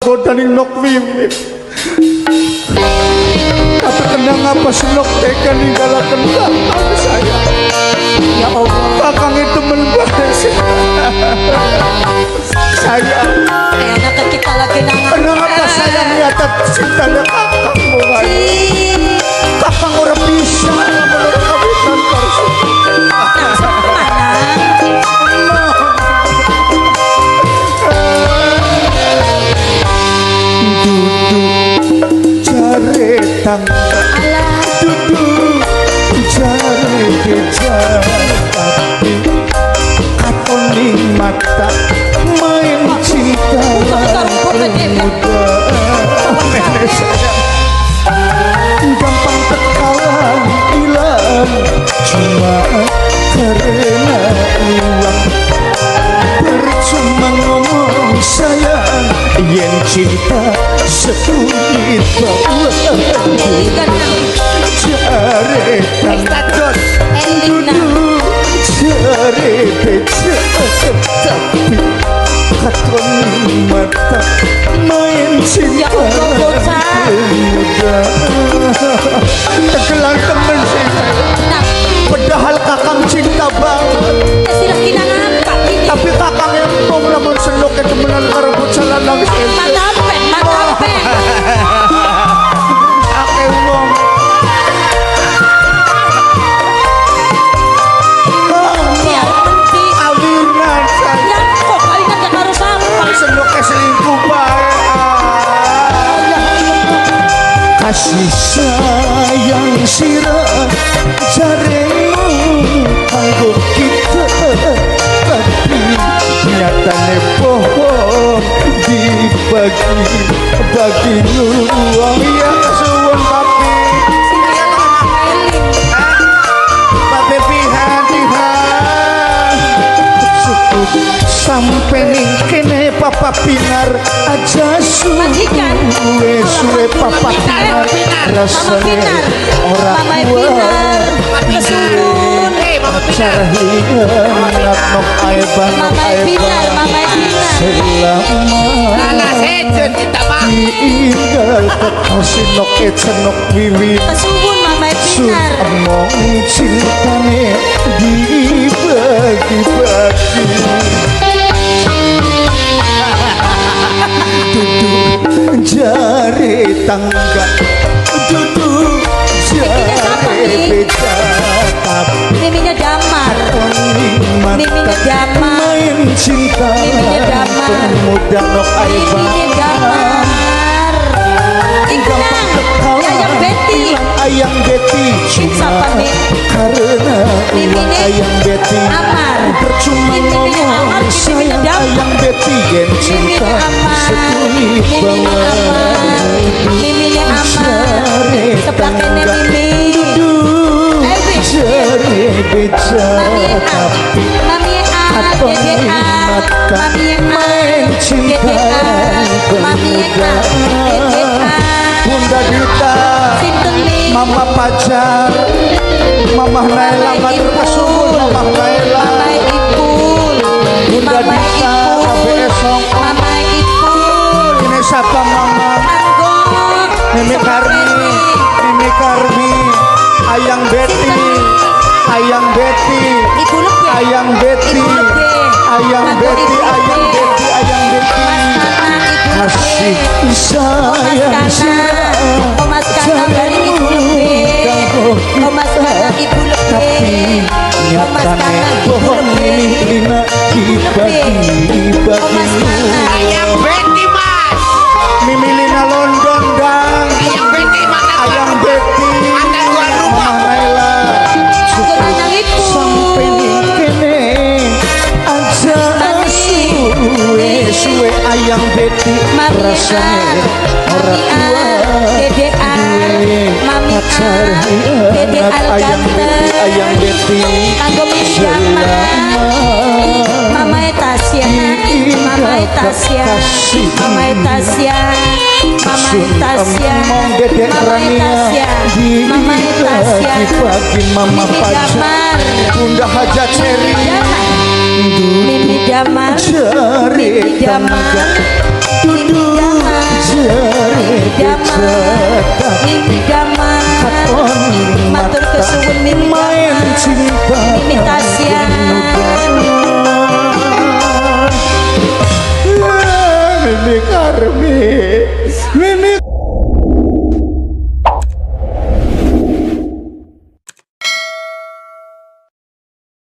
godaning Nok Wiwit. Tapi kenang apa senok tega ninggalaken kakang saya. Ya Allah. Kakang itu menbalas sayang. Kayaknya ke kita lagi nangan. Kenapa sayang nyata cintanya kakang mulai. Kakang ora bisa menurut kawitan Nang mana? Duduk jare tangga, Alah. Duduk jare beja, tapi katon ning mata main cinta muda. Gampang tekalan hilang cuma karena uang. Percuma ngomong sayang yen cinta setulit bawang. Ikan nang. Jare Status. Ending nang. duduk jare beja, tapi katon mata main cinta Ya Allah, bocah. Muda. Tegelan temen sih. Nang. Padahal kakang cinta banget. Sila kinang apa ini? Tapi kakang empong lamun senok temenan karo bocah lanang. Matapen, matapen. Akeh wong. Biar benci. Kawinan sayang. Ya kok kawinan gak karo sapa? Senok selingkuh bae. Kasih sayang sira jaremu kanggo kita, tapi nyatane bohong dibagi bagi uang. Ya kesuwun papi. Papi pihan pihan cukup sampai ning kene Papa Pinar aja Majikan. Suwe suwe Papa Pinar Mama rasane Pinar. Ora Mama Pinar. Kesuwun. Eh, Mama Pinar. Hianat nok ae bang Mama ae Pinar, bang Mama Pinar. Selama Alah, sejut kita mah. Diinggal kekasih nok cenok wiwit. Kesuwun Mama Sun Pinar. Emong cintane dibagi-bagi. Duduk jare tangga, duduk Miminya siapa jare nih? beja, tapi Miminya Damar. mata Miminya Damar. Main cinta Miminya Damar. Pemuda nok ae Miminya Damar. Iku nang. Yayang Betty. Ayang Betty cuma Siapa nih? Karena uang. Mimine Ayang Betty Amar. Percuma Mimine ngomong Amar, mimine sayang Damar. Ayang Betty yen Mimine cinta Amar. setulit Mimine bawang. Amar. Mimine Amar. Sebelah kene Mimi. Duduk Eh, wis. jare beja, Mami A. tapi Mami A. katon Dede A. mata Mami A. main cinta Dede A. Mami A. pemuda. Dede A. Bunda Dita, Sinten Mi? Mama pacar, Mama Naila, Mama matur kesuwun Ipul. Mama Naila. Mama Ipul. Bunda Mama Dita, Ipul. KBS Songkok. Mama Ipul. Ini siapa Mama? Anggo. Mimi Sebelah Karmi, kene. Mimi Karmi, Ayang Betty, Ayang Betty, Ibu Lebe. Ayang Betty, Ibu Lebe. Ayang Anggo Betty, Ibu Ayang Lebe. Betty, Ayang Betty. Mas Kana, Ibu Lebe. Kasih Oh, Mas sayang Kana. sira Oh, Mas Kana bari Ibu Lebe. Oh, Mas Kana Ibu Lebe. tapi Oh, Mas nyatane Kana Ibu bohong Lebe. Mimi Lina Ibu Lebe. dibagi-bagi. Oh, Mas Kana. Ayang Betty, Mas. Mimi Lina London dang. Ayang Betty mantan tuan Ayang rumah. Betty, Mantan tuan rumah. Mama Naila. Anggo nanang Ibu. Sampai ning kene aja Mami. Suwe suwe Ayang Betty Mami A, rasane ora Mami A, kuat Dede A, duwe Mami A, pacar Dede hianat. Al Ayang Betty, Ayang Betty Kanggo Mimi Damar. Mama Tasya, Mama Tasya, Mama Tasya, Mama Tasya, Emong Dedek Mama Rania Tasya, Mama Tasya, dibagi-bagi Mama Mimi Pacar Damar, Bunda Hajat Seri. Mimi Damar, Jare Mimi Damar, tangga Mimi duduk